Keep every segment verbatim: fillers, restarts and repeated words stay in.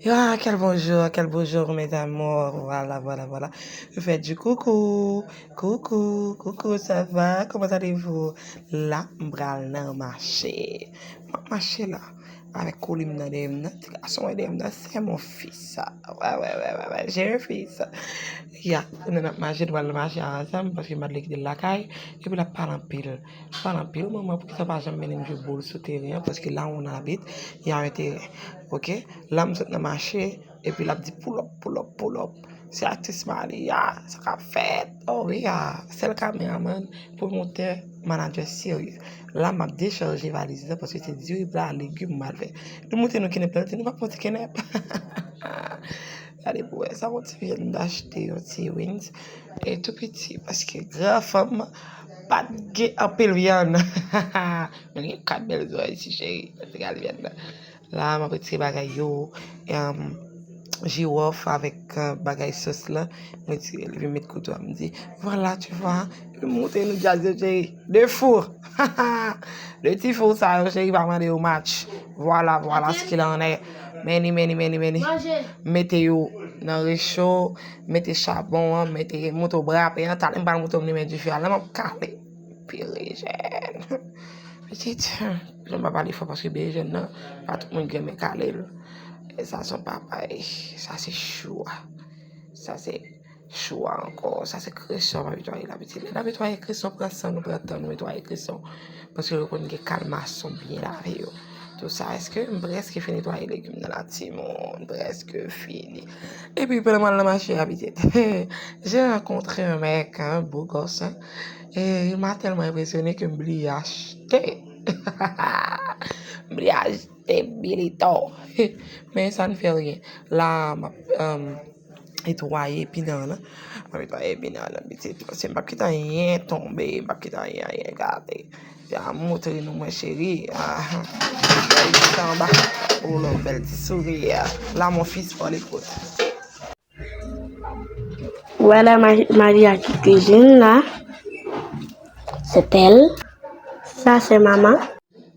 Ah, quel bonjour, quel bonjour, mes amours. Voilà, voilà, voilà. Je fais du coucou. Coucou, coucou, ça va? Comment allez-vous? La, m pral nan mache. M ap mache la. Avèk kouli m nan dèyè m nan. Ti gason mwen dèyè m nan, c'est mon fils. Ouais, ouais, ouais, ouais, ouais, j'ai un fils. Ya, nou nan mache, nou pral nan mache ansanm, paske m pa t vle kite l lakay. Epi l ap pale anpil. Pale anpil, manman, poukisa w pa janm mennen m jwe bòl sou teren an? Paske la on abit, y a un terrain. Ok? La m sot nan mache, epi l ap di pull up, pull up, pull up. Se atis Malia, sa k ap fèt? Oh, wi, a, sèl kameramann, pwomotè, manadjè serye. La, m ap dechaje valiz la, paske se diri, pla, legim m al fè. Nou moute nou kenèp la, nou pa pran ti kenèp. Gade pou wè, sa yon ti vyann m t achte, yon ti wings. E tou piti, paske gran fanm pa t gen anpil vyann. Mwen gen kat bèl zòrèy isi, cheri. Mwen te gal vyann nan. La, m ap retire bagay yo. Em, jiwòf avèk, eh, bagay sòs la. M retire li, vin met kouto a, m di, voilà, tu vois. Epi m montre nou djaz yo, cheri. De fou. De ti fou sa yo, cheri, pa mande yo match. Voilà, voilà ce qu'il en est. Meni, meni, meni, meni. Mete yo nan recho, mete chabon an, mete moto brape an, talè m pral moto m limen dife a, la m ap kale. Pire jèn. Pitit, jan m pa pale fò paske byen jèn nan, pa tout moun ki renmen kale l. E sa se yon papay, sa se chou a. Sa se chou a ankò, sa se kreson m ap netwaye la pitit. Lè n ap netwaye kreson, pran san nou, pran tan nou netwaye kreson. Paske yo konn gen kal mason byen lave yo. Tout sa, èske m prèske fin netwaye legim nan la, timoun, prèske fini. Epi pandan m al nan mache a, pitit, j'ai rencontré un mec, un beau gosse, hein. Et il m'a tellement impressionné que m bliye achte. M bliye achte bilito. Men sa n fè ryen. La, m ap, um, netwaye epi nan, m ap netwaye epi nan, pitit. Paske m p ap kite anyen tonbe, m p ap kite anyen, anyen gate. Ya montre nou, mwen cheri. Ah, bèl ti anba. Pou yon bèl ti souri. La, mon fils, on l'écoute. Voilà ma- Maria qui cuisine là. C'est elle. Ça, c'est maman.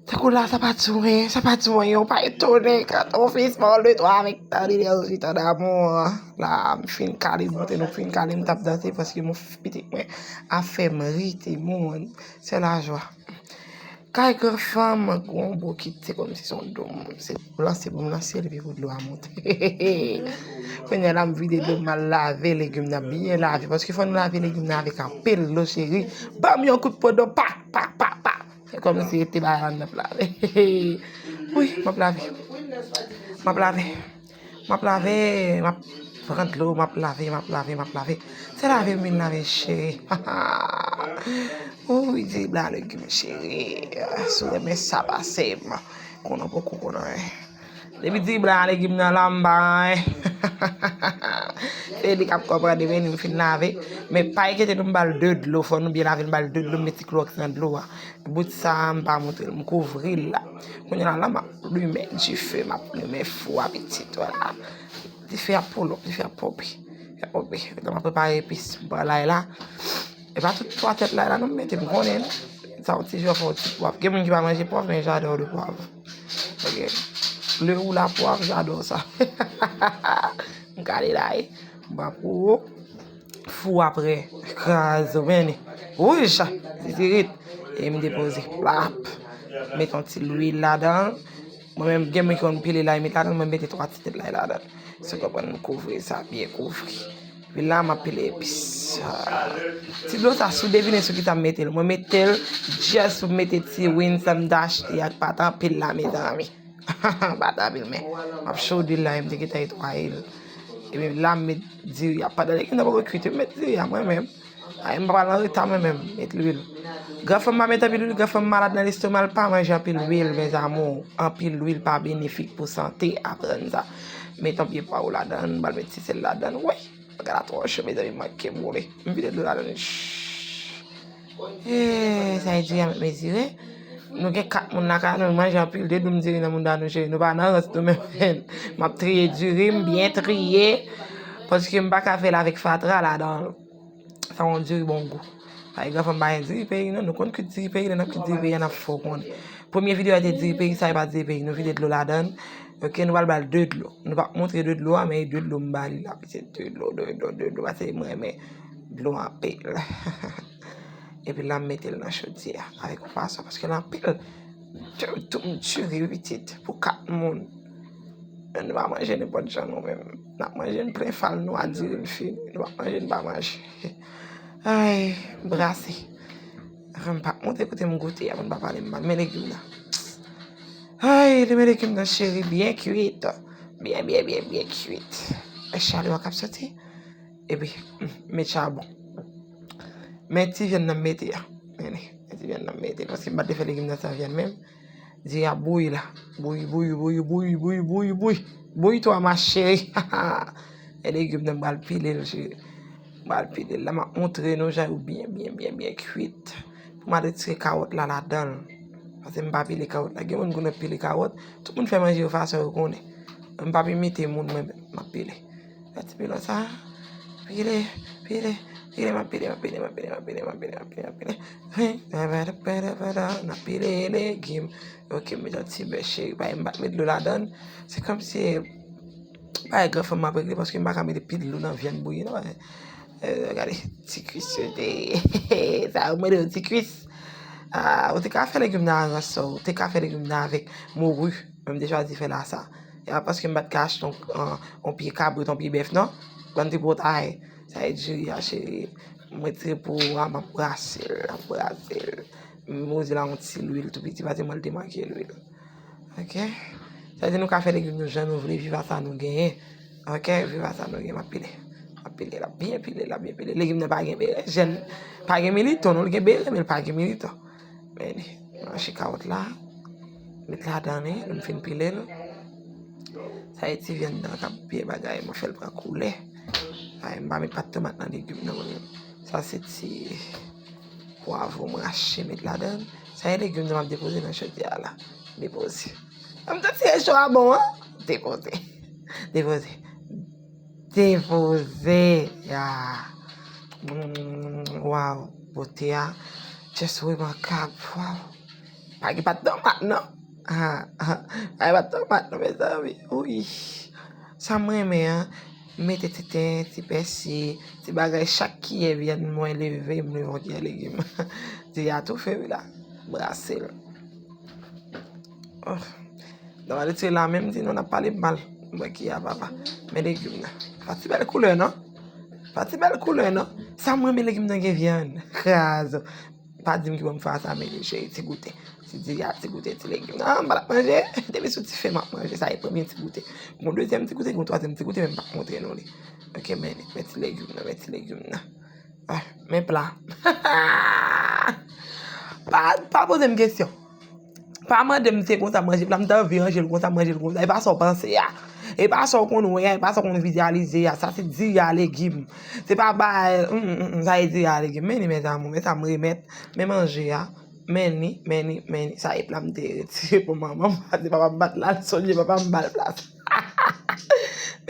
Tankou la, sa pa di w anyen, sa pa di w anyen, ou pa etone, quand ton fils parle de toi avec tant d'énergie, tant d'amour. La, m fin kale, m montre nou fin kale, m t ap danse, paske mon pitit mwen ap fè m ri, timoun. C'est la joie. Kay gran fanm, gon bokit, se kòmsi se yon dòm. Se lanse pou m lanse, epi pou dlo a monte. Kounye a la, m vide dlo, m al lave legim nan, byen lave. Paske fò nou lave legim nan avèk anpil dlo, cheri. Ban m yon kout pwodon, pa, pa, pa, pa. Se kòmsi se te bagay la m ap lave. Wi, m ap lave. M ap lave. M ap lave, m ap pran dlo, m ap lave, m ap lave, m ap lave. Se lave m vin lave, cheri. Wi, diri blan legim, cheri. Si w renmen sa, pase m. Konnen poko konnen. Depi diri blan legim nan la, m ba anyen. Se li k ap konprann demen m fin lave. Men pa enkyete nou, m ba l de dlo. Fò nou byen lave, m ba l de dlo, m met ti klowòks nan dlo a. Bout sa a, m pa montre l, m kouvri l la. Kounye a la, m ap limen dife, m ap limen fou a pitit, vwala. Dife ap polo, dife ap pope. Ap pope. Kounye a m ap prepare epis, m pran lay la. E pa tout twa tèt lay la, non, m mete, m konnen. Sa yon ti jan fè yon ti pwav. Gen moun ki pa manje pwav, men j'adore le poivre. Ok. Le ou la poivre, j'adore ça. M kale lay, m pran pou ou. Fou apre, kraze, men wouj, titirit. E m depoze, plap. Met yon ti lwil ladan. Mwen menm, gen moun ki konn pile lay, met ladan, mwen mete twa ti tèt lay ladan. Si w konprann, m kouvri sa, byen kouvri. Epi la, m ap pile epis. Ah. Ti dlo sa, si w devine sou ki sa m mete l. Mwen mete l, just pou mete ti win sa m t achte ak pat anpil la, mezanmi. Bat anpil men. M ap chode l la, m te gentan netwaye l. Epi la, m met diri a. Pandan legim nan poko kwit, m met diri a mwen menm. Ay, m pa pral an reta mwen menm, met lwil. Gran fanm pa met anpil lwil, gran fanm malad nan lestoma, l pa manje anpil lwil, mes amours. Anpil lwil pa benefik pou sante, aprann sa. Met yon pye pwav ladan, m pral met ti sèl ladan, wi. Bagay la twò cho, mezanmi, manke boule. M vide dlo ladan. Shh. Eh, sa e diri a mezire. Nou gen kat moun lakay nou, nou manje anpil de diri nan mouda nou, cheri. Nou pa nan rans nou menm. M ap triye diri m, byen triye. Paske m pa ka fè l avèk fatra ladan. Sa yon diri bon gou. Paske gran fanm pa gen diri peyi, non. Nou konn kwit diri peyi, lè n ap kwit diri peyi a, n ap fè w konnen. Premye videyo a te diri peyi, sa e pa diri peyi. Nou vide dlo ladan. Ok, nou pral ba l de dlo. Nou p ap montre de dlo a, men e de dlo m ba li la, pitit, de dlo, de dlo, de dlo, paske m renmen dlo anpil. Epi la, m mete l nan chodyè a avèk yon fason, paske l anpil. Tou, tou m diri, pitit, pou kat moun. Nou pa manje nenpòt jan nou menm. N ap manje n plen fal nou a diri n fini. Nou pa manje n pa manje. Ay, brase. Anfen, m p ap montre kote m goute a, pou n pa pale m mal. Men legim nan. Ay, li men legim nan cheri, byen kwit. Byen, byen, byen, byen kwit. E chalè a k ap soti. Epi, m met chabon. Men ti vyann nan m mete a. Men, men ti vyann nan m mete. Paske m pa t fè legim nan san vyann menm. Di a bouyi la. Bouyi, bouyi, bouyi, bouyi, bouyi, bouyi, bouyi. Bouyi twa ma cheri. E legim nan m pral pile l, cheri. M pral pile l. La m ap montre nou jan yo byen, byen, byen, byen kwit. Pou m al retire kawòt la ladan l. Paske m pa pile kawòt la. Gen moun konnen pile kawòt. Tout moun fè manje yo fason yo konnen. M p ap imite moun mwen menm. M ap pile. Fè ti pilon sa. Pile, pile, pile, m ap pile, m ap pile, m ap pile, m ap pile, m ap pile, m ap pile, m ap pile. Hen, n ap pile legim. Ok, m met yon ti bè cheri, pa m pa t met dlo ladan l. Se kòmsi, pa gen gran fanm m ap regle paske m pa ka mete pil dlo nan vyann bouyi, non. Eh, gade, ti kwis yo te. Sa yo mande yon ti kwis. Ah, ou te ka fè legim nan aranso, ou te ka fè legim nan avèk mori. Men m te chwazi fè l a sa. E pa paske m pa t ka achte yon, yon, yon pye kabrit, yon pye bèf, non. Ban ti potay. Sa e diri a, cheri. M retire po a, m ap brase l, m ap brase l. M poze la yon ti lwil tou piti, paske mwen te manke lwil. Ok? Sa vle di nou ka fè legim nou jan nou vle, viv a sa nou genyen. Ok? Viv a sa nou genyen, m ap pile. M ap pile la, byen pile la, byen pile. Legim nan pa gen bere, jèn, pa gen militon, non, li gen bere, men li pa gen militon. Men, m rache kawòt la, met ladan li, lè m fin pile l. Sa e ti vyann nan k ap byen bagay, mwen fè l pran koulè. Ay, m pa met pat tomat nan legim nan mwen menm. Sa se ti pwavwon m rache met ladan l. Sa e legim nan m ap depoze nan chodyè a la. Depoze. M te tire cho a bon, an? Depoze. Depoze. Depoze. Ya. Mm, waw. Bote a. Just remakab. Waw. Pa gen pat tomat, non. Ah, ah. Pa gen pat tomat, non, mezanmi. Wi. Sa m renmen an, mete ti ten, ti pèsi, ti bagay, chak kiyè vyann mwen leve, m leve yon kiyè legim. Ti a toufe, wi la. Brase l. Oh. Nan retire la menm, di nou n ap pale mal. Mwen ki a papa. Men legim nan. Pa ti bèl koulè, non? Pa ti bèl koulè, non? Sa m renmen legim nan gen vyann. Krazo. Pa di m ki bò m fè a sa, men cheri, ti goute. Ti diri a, ti goute, ti legim nan. Ah, m pa t ap manje. Depi sou dife m ap manje. Sa e premye ti goute. Gon dezyèm ti goute, gon twazyèm ti goute, men m p ap montre nou li. Ok, men, men ti legim nan, men ti legim nan. Ah, men pla. Pa, pa poze m kesyon. Pa mande m se konsa manje pla, m ta anvi ranje l konsa, manje l konsa. E pa sa w panse a. E pa sa w konn wè a, e pa sa w konn vizyalize a. Sa se diri a legim. Se pa ba, mm, mm, mm, sa e diri a legim. Men li, mes amours, men sa m remèt, men manje a. Men li, men li, men li. Sa e pla m te retire pou manman m. Se papa m bat la, l sonje papa m ba l plas.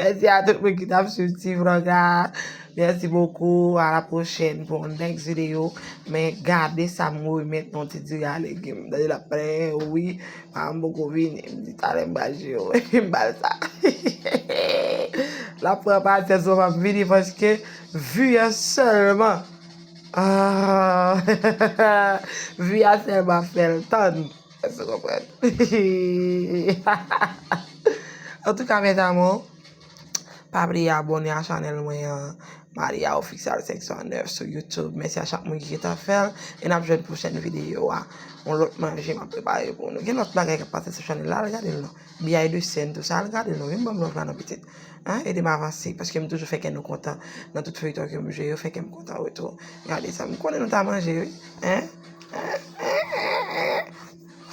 Mèsi a tout moun ki t ap swiv ti vlog la. Merci beaucoup. À la prochaine pour un next video. Men gade sa m remèt nan ti diri a legim. Tande l ap plen, wi. Pa m poko vini. M di talè m pral jere. M ba l sa. L ap pran pasyans mwen, m ap vini paske vi a sèlman. Ah, vi a sèlman fè l tann. Èske w konprann? Antouka, mes amours, pa bliye abòne a chanèl mwen an, Maria Official cinq cent neuf sou YouTube. Mèsi a chak moun ki gentan fè l. E n ap jwenn pwochèn videyo a. Yon lòt manje m ap prepare pou nou. Gen lòt bagay k ap pase sou chanèl la, al gade l non. Biyay de sèn, tou sa, al gade l non. Vin ban m love la non, pitit. Hein? Ede m avanse, paske m toujou fè kè nou kontan nan tout feyton ke m jwe yo, fè kè m kontan wi tou. Gade sa, m konnen nou ta manje, wi. Hein? Hein? Hein?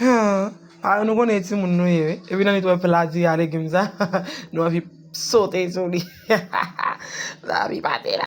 Hein? Paran nou konnen e timoun nou ye, wi. Epi nan li twè pla diri a legim sa, nou anvi sote sou li. Zanmi pa te la.